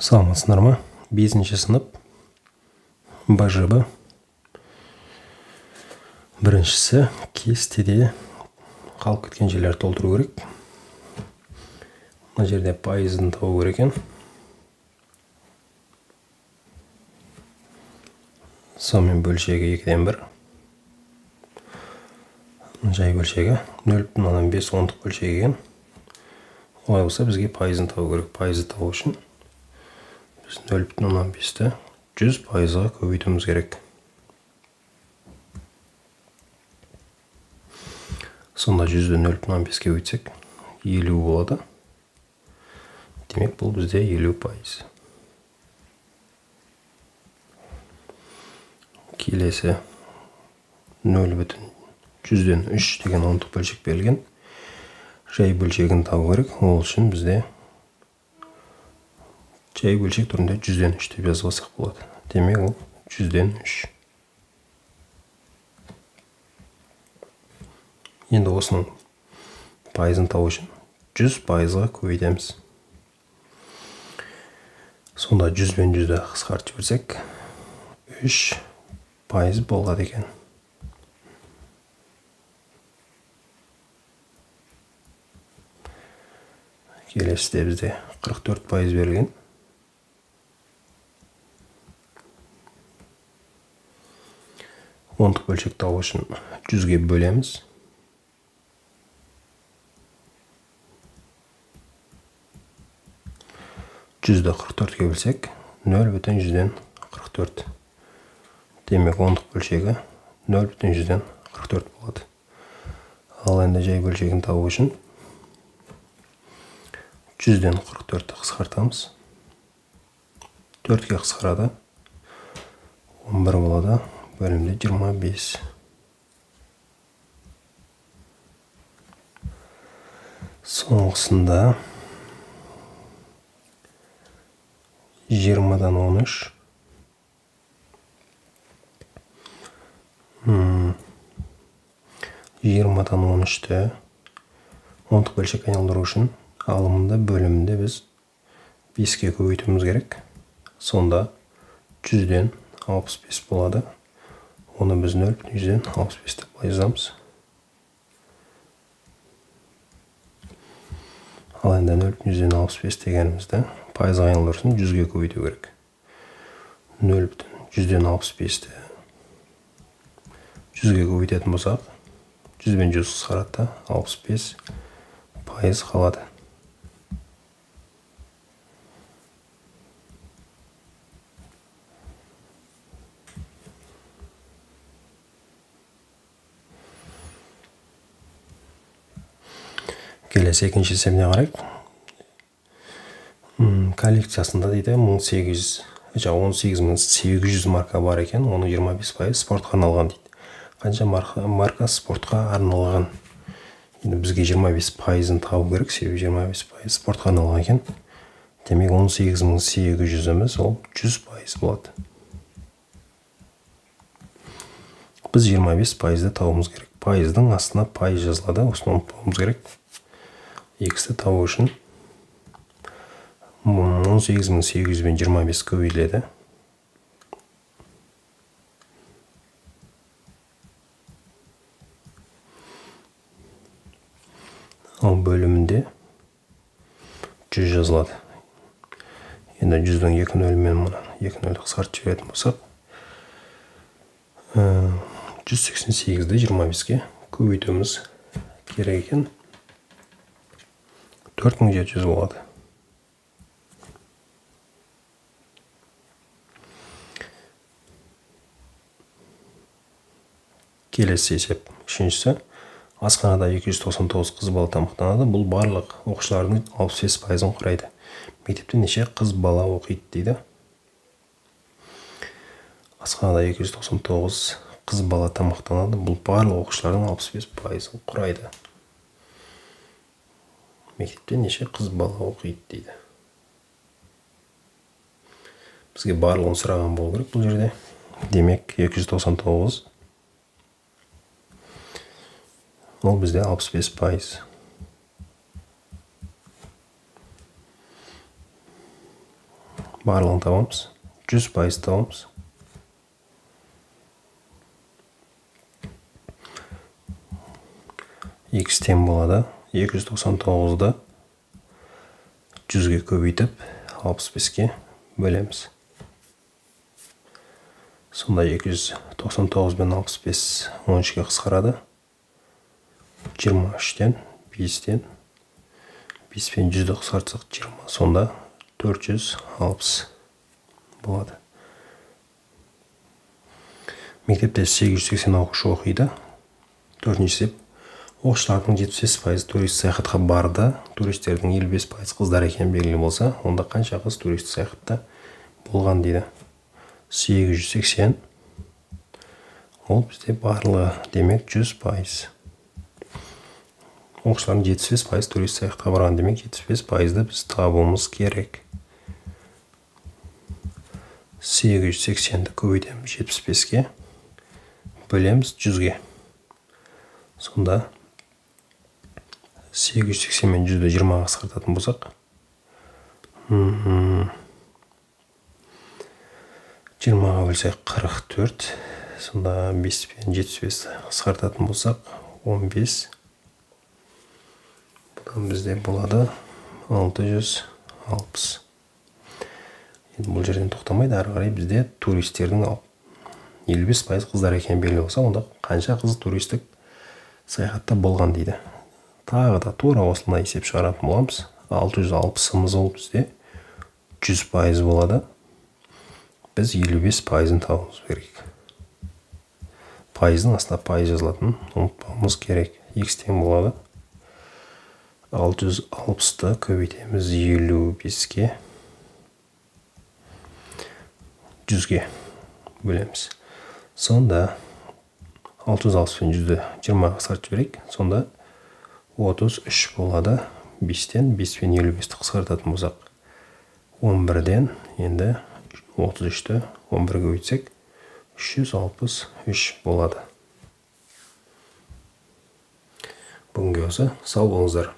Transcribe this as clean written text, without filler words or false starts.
Саламатсыздар ма? 5-ші сынып, БЖБ. Біріншісі кестеде қалып кеткен жерлерді толтыру керек. Мына жерде пайызын табу керек екен. Сонымен бөлшегі 2-ден 1. Жай бөлшегі 0,5 ондық бөлшегі екен. Олай болса бізге пайызын табу керек. Пайызды табу үшін біз 0,5-ті 100%-ға көбейтуіміз керек. Сонда 100-ді 0,5-ке көбейтсек 50 болады. Демек, бұл бізде 50%. Келесі 0,3 деген ондық бөлшек берілген. Жай бөлшегін табу керек. Ол үшін бізде жай бөлшек түрінде 100-ден 3 деп жазып алсақ болады. Демек, ол 100-ден 3. Енді осының пайызын табу үшін 100%-ға көбейтеміз. Сонда 100 бен 100-ді қысқартып жіберсек, 3% болады екен. Келесіде бізде 44% берілген. Ондық бөлшек табу үшін 100-ге бөлеміз. 100-ді 44-ге бөлсек, 0,44. Демек, ондық бөлшегі 0,44 болады. Ал енді жай бөлшегін табу үшін 100-ден 44-ті қысқартамыз. 4-ге қысқарады. 11 болады. Бөлімде 25. Соңғысында 20-дан 13. 20-дан 13-ті ондық бөлшек айналдыру үшін алымында бөлімінде біз 5-ке көбейтуіміз керек. Сонда 100-ден 65 болады. Оны біз 0,65 деп жазамыз. Ал енді 0,65 дегенімізді пайызға айналдыру үшін 100-ге көбейту керек. 0,65-ті 100-ге көбейтетін болсақ, 100 бен 100 қысқарады да 65% қалады. Келесі екінші есебіне қарайық. Коллекциясында дейді 18800 марка бар екен, оның 25% спортқа арналған дейді. Қанша марка спортқа арналған? Енді бізге 25%-ын табу керек, себебі 25% спортқа арналған екен. Демек, 18800-іміз ол 100% болады. Біз 25%-ды табуымыз керек. Пайыздың астына пайыз жазылады, осыны ұмытпауымыз керек. Х-ті табу үшін 18800 бен 25 көбейтіледі. Ал бөлімінде 100 жазылады. Енді 100-дің 2 нөлімен мына 2 нөлді қысқартып жіберетін болсақ, 188-ді 25-ке көбейтуіміз керек екен. 4700 болады. Келесі есеп, үшіншісі. Асханада 299 қыз бала тамақтанады. Бұл барлық оқушылардың 65%-ын құрайды. Мектепте неше қыз бала оқиды дейді. Асханада 299 қыз бала тамақтанады. Бұл барлық оқушылардың 65%-ын құрайды. Мектепте неше қыз бала оқиды дейді. Бізге барлығын сұраған болу керек бұл жерде. Демек, 299 ол бізде 65%. Барлығын табамыз. 100% табамыз. X тең болады. 299-ды 100-ге көбейтіп 65-ке бөлеміз. Сонда 299 бен 65 13-ге қысқарады. 23-тен 5-тен 5 пен 100-ді қысқартсақ 20, сонда 460 болады. Мектепте 880 оқушы оқиды. Төртінші есеп. Оқушылардың 75% турист саяхатқа барды. Туристердің 55% қыздар екені белгілі болса, онда қанша қыз турист саяхатта болған дейді. 880 ол бізде барлығы, демек 100%. Оқушылардың 75% турист саяхатқа барған, демек 75%-ды біз табуымыз керек. 880-ді көбейтеміз 75-ке, бөлеміз 100-ге. Сонда 880 мен 100-ді 20-ға қысқартатын болсақ, 20-ға бөлсек 44, сонда 5 пен 75 қысқартатын болсақ 15. Бұдан бізде болады 660. Енді бұл жерден тоқтамайды, ары қарай бізде туристердің 55% қыздар екені белгілі болса, онда қанша қыз туристік саяхатта болған дейді. Тағы да тура осылай есеп шығаратын боламыз. 660-ымыз ол бізде 100% болады. Біз 55%-ын табуымыз керек. Пайыздың астына пайыз жазылатынын ұмытпауымыз керек. X тең болады. 660-ты көбейтеміз 55-ке, 100-ге бөлеміз. Сонда 660 пен 100-ді 20-ға қысқартып жіберейік. Сонда 33 болады. 5-тен 5 пен 55-ті қысқартатын болсақ 11-ден енді 33-ті 11-ге көбейтсек 363 болады. Бүгінге осы. Сау болыңыздар.